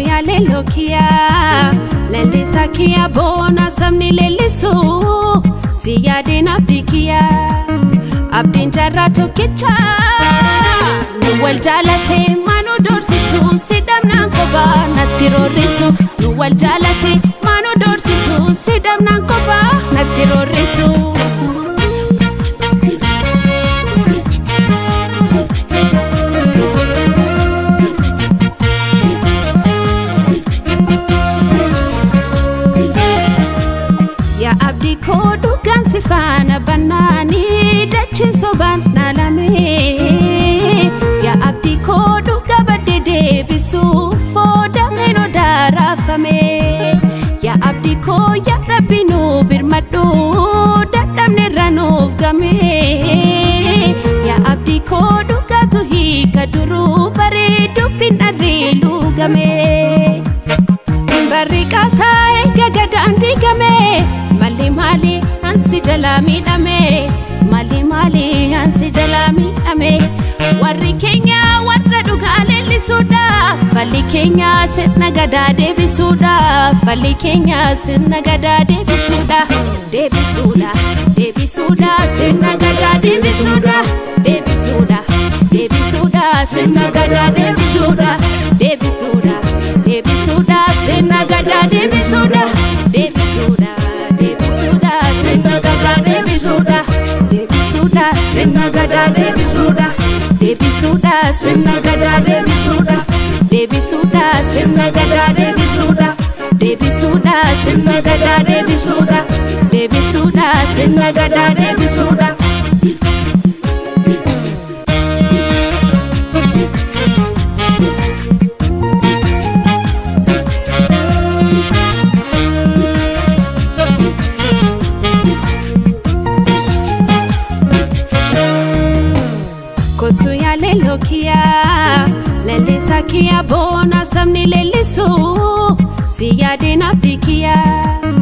Kottu yaa leelloo kiyyaa, leellisaa kiyya, boona sabni leellisu, si yaadeen abdii kiyyaa, abdiin jaarraa tokkicha. Nu wal jaalate maanu doorsisu, si dhabnaan kophaa natti roorrisu. Nu wal jaalate maanu doorsisu, si dhabnaan kophaa natti roorrisu. Yaa abdii koo, dhugaan si faana bannaanii dachiin sobaan naalame. Yaa abdii koo, dhugaa baddee deebisuuf foodameen odaa raafame. Yaa abdii koo, yaa Rabbi nu birmadhu, dadhabne irra nuuf game. Yaa abdii koo, dhugaatu hiika duruu baree dubbiin dharree luugame. Barri qaataa'e gagadaan diigame, malli maali ansi jalaa miidhame, malli maali ansi jalaa miidhame. Warri keenya warra dhugaa leellisuudha, falli keenya sirna gadaa deebisuudha, falli keenya sirna gadaa deebisuudha, deebisuudha, deebisuudha, sirna gadaa deebisuudha, deebisuudha, deebisuudha, sirna gadaa deebisuudha, deebisuudha, deebisuudha, sirna gadaa deebisuudha, deebisuudha, deebisuudha, sirna gadaa deebisuudha, deebisuudha, sirna gadaa deebisuudha, deebisuudha, sirna gadaa deebisuudha, deebisuudha, sirna gadaa deebisuudha, deebisuudha, sirna gadaa deebisuudha, deebisuudha, sirna gadaa deebisuudha. Kottu yaa leelloo kiyyaa, leellisaa kiyya, boona sabni leellisu, si yaadeen abdii kiyyaa,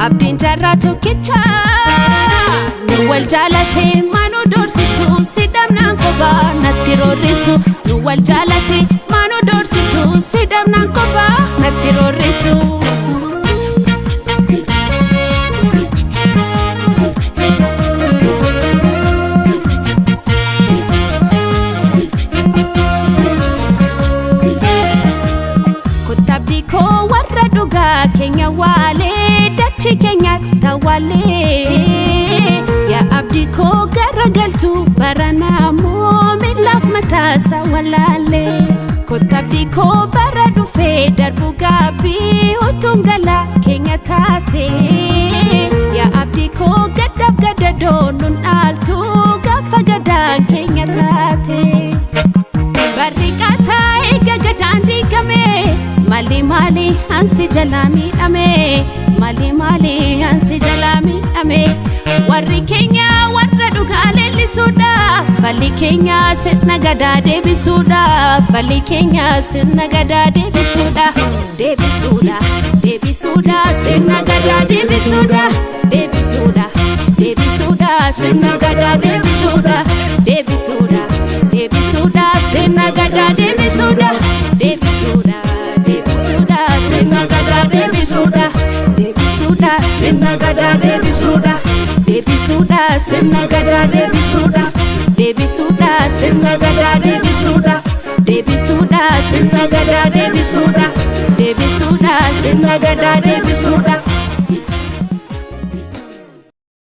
abdiin jaarraa tokkicha. Nu wal jaalate maanu doorsisu, si dhabnaan kophaa natti roorrisu. Nu wal jaalate maanu doorsisu, si dhabnaan kophaa natti roorrisu. Kottabdii koo, warra dhugaa keenya waalee dachii keenya tawaalee. Yaa abdii koo, garagaltu baranaamoo miilaaf mataasaa walaalee. Kottabdii koo, bara dhufee darbu gaabbii utuun galaa keenya taate. Yaa abdii koo, gaddaaf gadadoo nun dhaaltu gaafa gadaan keenya taate. Barri qaataa'e gagadaan diigame, malli maali ansi jalaa miidhame, malli maali ansi jalaa miidhame. Warri keenya warra dhugaa leellisuudha, falli keenya sirna gadaa deebisuudha, falli keenya sirna gadaa deebisuudha, deebisuudha, deebisuudha, sirna gadaa deebisuudha, deebisuudha, deebisuudha, sirna gadaa deebisuudha, deebisuudha, deebisuudha, sirna gadaa deebisuudha, deebisuudha, deebisuudha, sirna gadaa deebisuudha, deebisuudha, sirna gadaa deebisuudha, deebisuudha, sirna gadaa deebisuudha, deebisuudha, sirna gadaa deebisuudha, deebisuudha, sirna gadaa deebisuudha, deebisuudha, sirna gadaa deebisuudha.